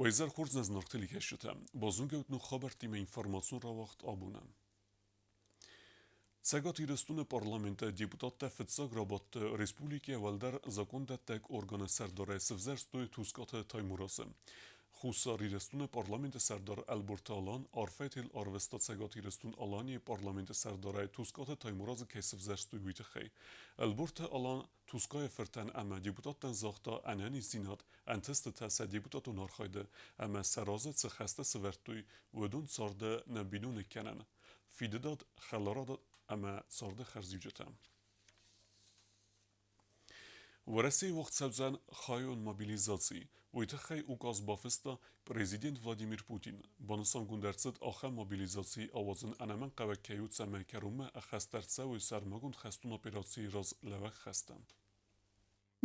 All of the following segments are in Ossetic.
Уӕ хорз нӕ зынаргъ телекӕсджытӕ! Базонгӕ ут ног хабӕрттимӕ информацион рауагъд абоны. Цӕгат Ирыстоны парламенты депутаттӕ фыццаг рабадты республикӕйы уӕлдӕр закондӕттӕг органы сӕрдарӕй сывзӕрстой Тускъаты Таймуразы. Хуссар Ирыстоны парламенты сӕрдар Ӕлборты Алан арфӕтыл арвыста Цӕгат Ирыстон-Аланийы парламенты сӕрдарӕй Тускъаты Таймуразы кӕй сывзӕрстой, уый тыххӕй. Ӕлборты Алан Тускъайы фыртӕн ӕмӕ депутаттӕн загъта ӕнӕниздзинад, ӕнтыстытӕ сӕ депутатон архайды ӕмӕ сӕ разы цы хӕстӕ сӕвӕрдтой, уыдон царды нӕ биноныг кӕнӕн. Фидыдад, хӕларад ӕмӕ царды хӕрзиуджытӕ. Уӕрӕсейы уагъд цӕудзӕн хайон мобилизаци. Уый тыххӕй указ бафыста президент Владимир Путин. Банысангонд ӕрцыд ахӕм мобилизацийы ауадзын ӕнӕмӕнгхъӕуӕг кӕй у, цӕмӕй кӕронмӕ ӕххӕст ӕрцӕуой сӕрмагонд хӕстон операцийы раз лӕууӕг хӕстӕ.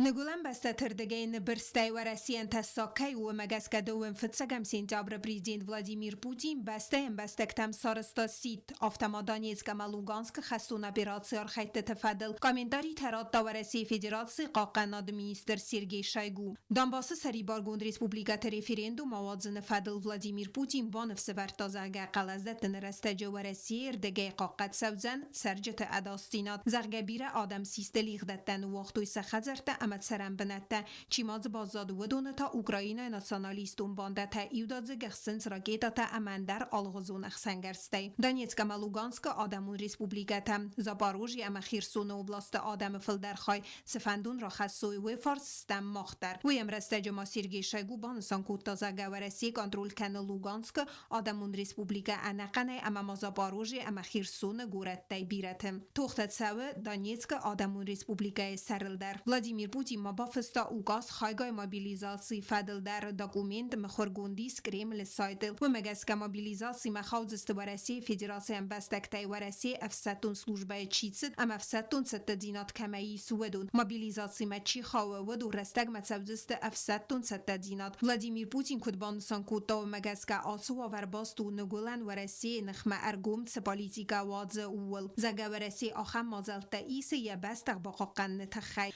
Ныгуылӕн бӕстӕты рдыгӕй ныббырстӕй Уӕрӕсейӕн тӕссаг кӕй у, уымӕ гӕсгӕ дыууын фыццӕгӕм сентябры президент Владимир Путин бӕстӕйы ӕмбӕстӕгтӕм сарӕзта сидт, афтӕ ма Донецк ӕмӕ Луганскы хӕстон операцийы архӕйдтыты фӕдыл комментаритӕ радта Уӕрӕсейы Федерацийы хъахъхъӕнады министр Сергей Шойгу. Донбассы сӕрибаргонд республикӕты референдум ауадзыны фӕдыл Владимир Путин баныфсӕвӕрдта, зӕгъгӕ, хъӕлӕсдӕттыны рӕстӕджы Уӕрӕсейы рдыгӕй хъахъхъӕд цӕудзӕн цӕрджыты ӕдасдзинад, зӕгъгӕ, бирӕ адӕм систы лигъдӕттӕ, ныууагътой сӕ хӕдзӕрттӕ ӕмӕ цӕрӕн бынӕттӕ. Чи ма дзы баззад, уыдоны та Украинӕйы националистон бандӕтӕ иудадзыг ӕхсынц ракетӕтӕ ӕмӕ ӕндӕр алыгъуызон ӕхсӕнгӕрзтӕй. Донецк ӕмӕ Луганскы адӕмон республикӕтӕ, Запорожье ӕмӕ Херсоны областы адӕмы фылдӕр хай цы фӕндон рахӕссой, уый фарс стӕм мах дӕр. Уый ӕмрӕстӕджы ма Сергей Шойгу банысан кодта, зӕгъгӕ, Уӕрӕсе контроль кӕны Луганскы Адӕмон Республикӕ ӕнӕхъӕнӕй ӕмӕ ма Запорожье ӕмӕ Херсоны горӕттӕй бирӕты. Тохтӕ цӕуы Донецкы Адӕмон Республикӕйы сӕрыл дӕр. Владимир Путин ма бафыста указ хайгай мобилизацийы фӕдыл дӕр документ мыхуыргонд ис Кремлы сайтыл. Уымӕ гӕсгӕ мобилизацимӕ хаудзысты Уӕрӕсейы Федерацийы ӕмбӕстӕгтӕй Уӕрӕсейы ӕфсӕддон службӕйы чи цыд ӕмӕ ӕфсӕддон цӕттӕдзинад кӕмӕ ис, уыдон. Мобилизацимӕ чи хауы, уыдон рӕстӕгмӕ цӕудзысты ӕфсӕддон цӕттӕдзинад. Владимир Путин куыд банысан кодта, уымӕ гӕсгӕ ацы уавӕр баст у Ныгуылӕн Уӕрӕсейы ныхмӕ ӕргом цы политикӕ уадзы, ууыл. Зӕгъгӕ, Уӕрӕсе ахӕм мадзӕлттӕ исы йӕ бӕстӕ бахъахъхъӕныны тыххӕй.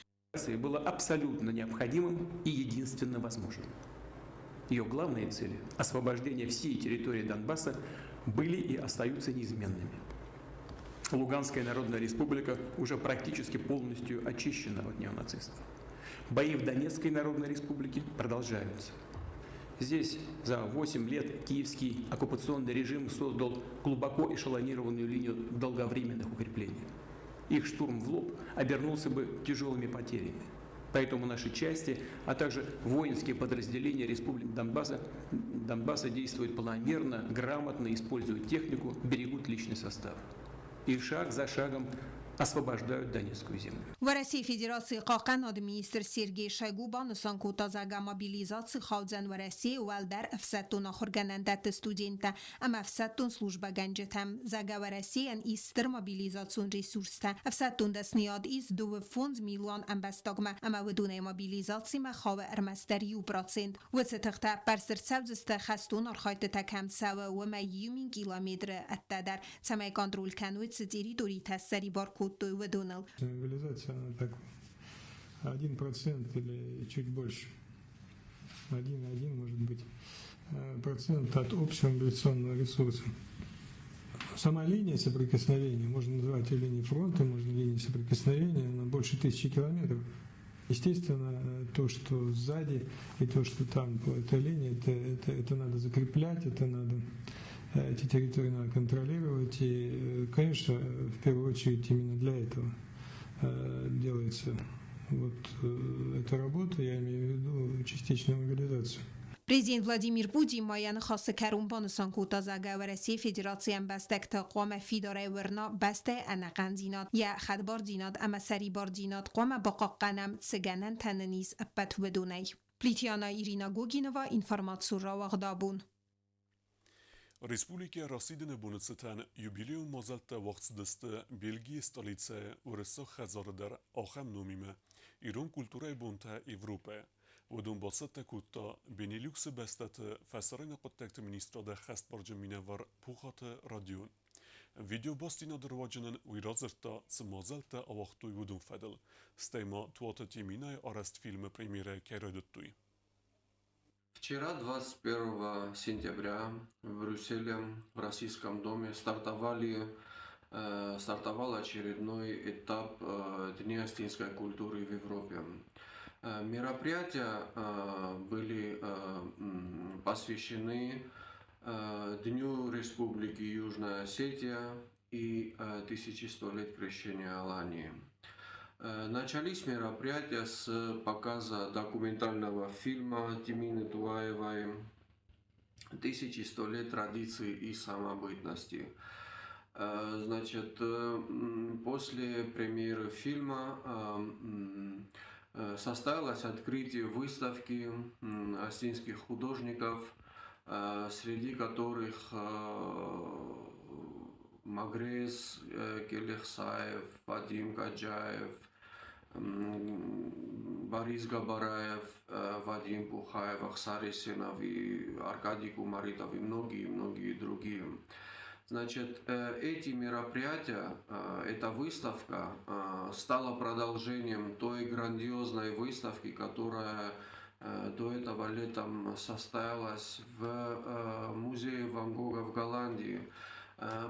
Было абсолютно необходимым и единственно возможным. Ее главные цели – освобождение всей территории Донбасса – были и остаются неизменными. Луганская Народная Республика уже практически полностью очищена от неонацистов. Бои в Донецкой Народной Республике продолжаются. Здесь за 8 лет киевский оккупационный режим создал глубоко эшелонированную линию долговременных укреплений. Их штурм в лоб обернулся бы тяжелыми потерями. Поэтому наши части, а также воинские подразделения Республики Донбасса, Донбасса действуют планомерно, грамотно, используют технику, берегут личный состав. И шаг за шагом освобождают Донецкую землю. Уӕрӕсейы Федерацийы хъахъхъӕнады министр Сергей Шойгу банысан кодта, зӕгъгӕ, мобилизаци хаудзӕн Уӕрӕсейы уӕлдӕр ӕфсӕддон ахуыргӕнӕндӕтты студенттӕ ӕмӕ ӕфсӕддон службӕгӕнджытӕм. Зӕгъгӕ, Уӕрӕсейӕн ис стыр мобилизацион ресурстӕ. Ӕфсӕддон дӕсныйад ис 2,5 милуан ӕмбӕстагмӕ ӕмӕ уыдонӕй мобилизацимӕ хауы ӕрмӕстдӕр 1%. Уыцы тыхтӕ ӕппӕрст ӕрцӕудзысты хӕстон архайдтытӕ кӕм цӕуы, уымӕй 1000 километры ӕддӕдӕр, цӕмӕй контроль кӕной, цы территоритӕ ссӕрибар кодтой, уыдоныл. Мобилизация, она так, 1% или чуть больше. 1,1 может быть процент от общего мобилизационного ресурса. Сама линия соприкосновения, можно называть ее линией фронта, можно линией соприкосновения, она больше 1000 километров. Естественно, то, что сзади и то, что там по этой линии, это надо закреплять, это надо, эти территории надо контролировать. И, конечно, в первую очередь именно для этого делается вот эта работа, я имею в виду частичную мобилизацию. Президент Владимир Путин ма йӕ ныхасы кӕрон банысан кодта, зӕгъгӕ, Уӕрӕсейы Федерацийы ӕмбӕстӕгты хъуамӕ фидарӕй уырна бӕстӕйы ӕнӕхъӕндзинад, йӕ хӕдбардзинад ӕмӕ сӕрибардзинад хъуамӕ бахъахъхъӕнӕм, цы гӕнӕнтӕ нын ис, ӕппӕт уыдонӕй. Плитьяна Ирина Гогинова, информацион рауагъд абон. Республикӕ расидыны боны цытӕн юбилейон мадзӕлттӕ уагъд цыдысты Бельгийы столицӕйы Уырыссаг хӕдзары дӕр ахӕм номимӕ «Ирон культурӕйы бонтӕ Европӕйы». Уыдон бацӕттӕ кодта Бенилюксы бӕстӕты фӕсарӕйнаг хъуыддӕгты министрады ӕххӕстбарджын минӕвар Пухаты Родион. Видеобастдзинады руаджы нын уый радзырдта, цы мадзӕлттӕ ауагътой уыдон фӕдыл, стӕй ма Туаты Теминайы арӕзт фильмы премьерӕ кӕй райдыдтой. Вчера, 21 сентября, в Брюсселе, в Российском доме стартовал очередной этап Дня осетинской культуры в Европе. Мероприятия были посвящены Дню Республики Южная Осетия и 1100 лет крещения Алании. Начались мероприятия с показа документального фильма Тимины Туаевой «1100 лет традиции и самобытности». Значит, после премьеры фильма состоялось открытие выставки осетинских художников, среди которых Магрез Келехсаев, Вадим Гаджаев, Борис Габараев, Вадим Пухаев, Ахсар Есенов и Аркадий Кумаритов и многие-многие другие. Значит, эти мероприятия, эта выставка стала продолжением той грандиозной выставки, которая до этого летом состоялась в музее Ван Гога в Голландии.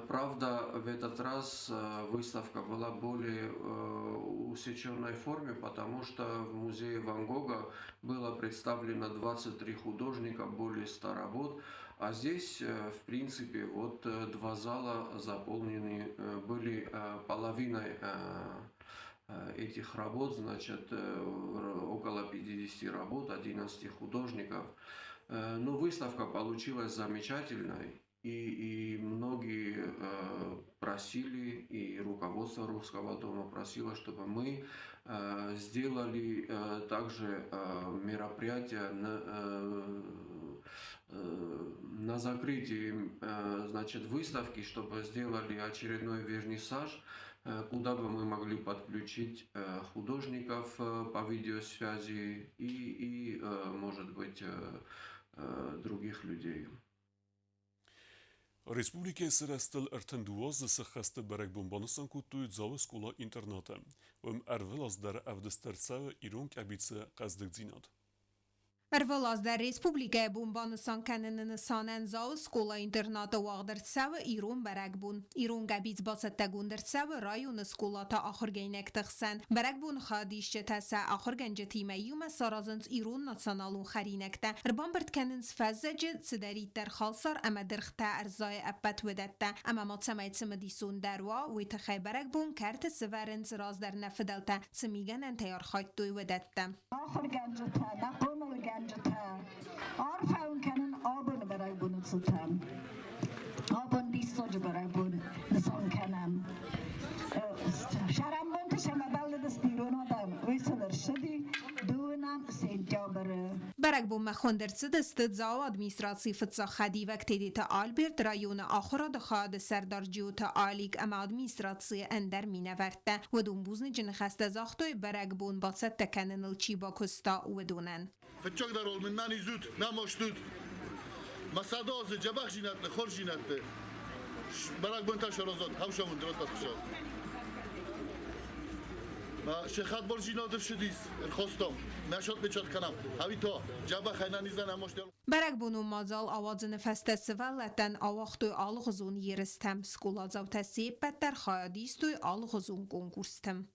Правда, в этот раз выставка была более усеченной форме, потому что в музее Ван Гога было представлено 23 художника, более 100 работ. А здесь, в принципе, вот два зала заполнены были половиной этих работ, значит, около 50 работ, 11 художников. Но выставка получилась замечательной. И многие просили, и руководство Русского дома просило, чтобы мы сделали также мероприятие на закрытии, значит, выставки, чтобы сделали очередной вернисаж, куда бы мы могли подключить художников по видеосвязи и может быть, других людей. Республикӕйы сырӕзтыл 32 сӕххӕсты бӕрӕгбон банысан кодтой Дзауы скъола-интернаты. Уым ӕрвылаз дӕр ӕвдыст ӕрцӕуы ирон къӕбицы хъӕздыгдзинад. Ӕрвылаз дӕр республикӕйы бон банысан кӕныны нысанӕн Дзауы скъола-интернаты уагъд ӕрцӕуы ирон бӕрӕгбон. Ирон къӕбиц бацӕттӕгонд ӕрцӕуы районы скъолаты ахуыргӕнинӕгты хсӕн. Бӕрӕгбоны хайадисджытӕ сӕ ахуыргӕнджытимӕ иумӕ саразынц ирон националон хӕринӕгтӕ, ӕрбамбырд кӕнынц фӕззӕджы цыдӕриддӕр халсар ӕмӕ дыргътӕ ӕрзайы ӕппӕт уыдӕттӕ. Ӕмӕ ма цӕмӕй цымыдисондӕр уа, уый тыххӕй бӕрӕгбон кӕрты сывӕрынц раздӕр нӕ фыдӕлтӕ цы мигӕнӕнтӕй архайдтой, уыдӕттӕ. Ахуыргӕнджытӕ, нӕ хъомылгӕнджытӕ, арфӕ уын кӕнын абоны бӕрӕгбоны цытӕн. Абон диссаджы бӕрӕгбон нысан кӕнӕм. Сӕрӕнбонты сӕмӕ бӕллыдысты ирон адӕм, уый сыл ӕрцыди дыууынӕм сентябры. Бӕрӕгбонмӕ хуынд ӕрцыдысты Дзауы администрацийы фыццаг хӕдивӕг Тедеты Альберт, районы ахуырады хайады сӕрдар Джиоты Алик ӕмӕ администрацийы ӕндӕр минӕвӕрттӕ. Уыдон бузныджы ныхӕстӕ загътой, бӕрӕгбон бацӕттӕ кӕныныл чи бакуыста, уыдонӕн. Фыццагдӕр уал мын нӕнизут, нӕ мастут. Мӕ сӕдӕ азы дзӕбӕхдзинӕдты, хорздзинӕдты бӕрӕгбонтӕ саразат, хӕвсӕмын дырӕттӕ хсӕв. Се хӕдбардзинад ссыдис, ӕрхастам, нӕ сӕтмечат кӕнӕм, ӕви та дзӕбӕхӕй нӕнизӕн ӕмӕ Бӕрӕгбонон мадзал ауадзыны фӕстӕ сывӕллӕттӕн ауагътой алыгъуызон ерыстӕ. Скъоладзаутӕ се ппӕт дӕр хайад истой алыгъуызон конкурсты.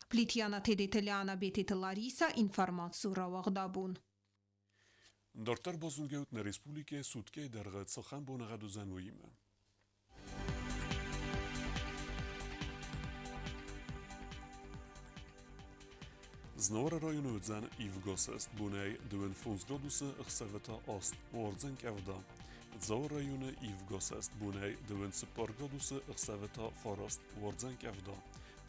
Плиты Яна, Тедеты Лиана, Бететы Лариса, информацийы рауагъдабон. Дарддӕр базонгӕут нӕ республикӕйы суткӕйы дӕргъы цахӕм боныгъӕд уыдзӕн, уыимӕ. Знауыры районы уыдзӕн ивгӕсӕст бонӕй 25 градусы, ӕхсӕвы та 8, уардзӕн къӕвда. Дзауы районы ивгӕсӕст бонӕй 24 градусы, ӕхсӕвы та 9, уардзӕн къӕвда.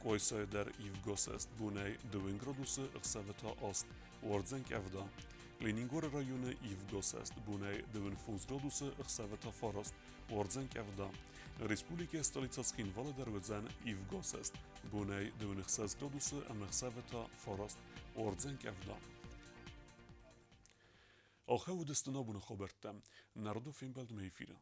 Къуайсайы дӕр ивгӕсӕст бонӕй 2 градусы, ӕхсӕвы та 8, уардзӕн къӕвда. Ленингоры районы ивгӕсӕст бонӕй 25 градусы, ӕхсӕвы та 9, уардзӕн къӕвда. Республикӕйы столицӕ Цхинвалы дӕр уыдзӕн ивгӕсӕст бонӕй 26 градусы ӕмӕ ӕхсӕвы та 9, уардзӕн къӕвда. Ахӕм уыдысты нӕ абоны хабӕрттӕ. Народы фембӕлдмӕ эфиры.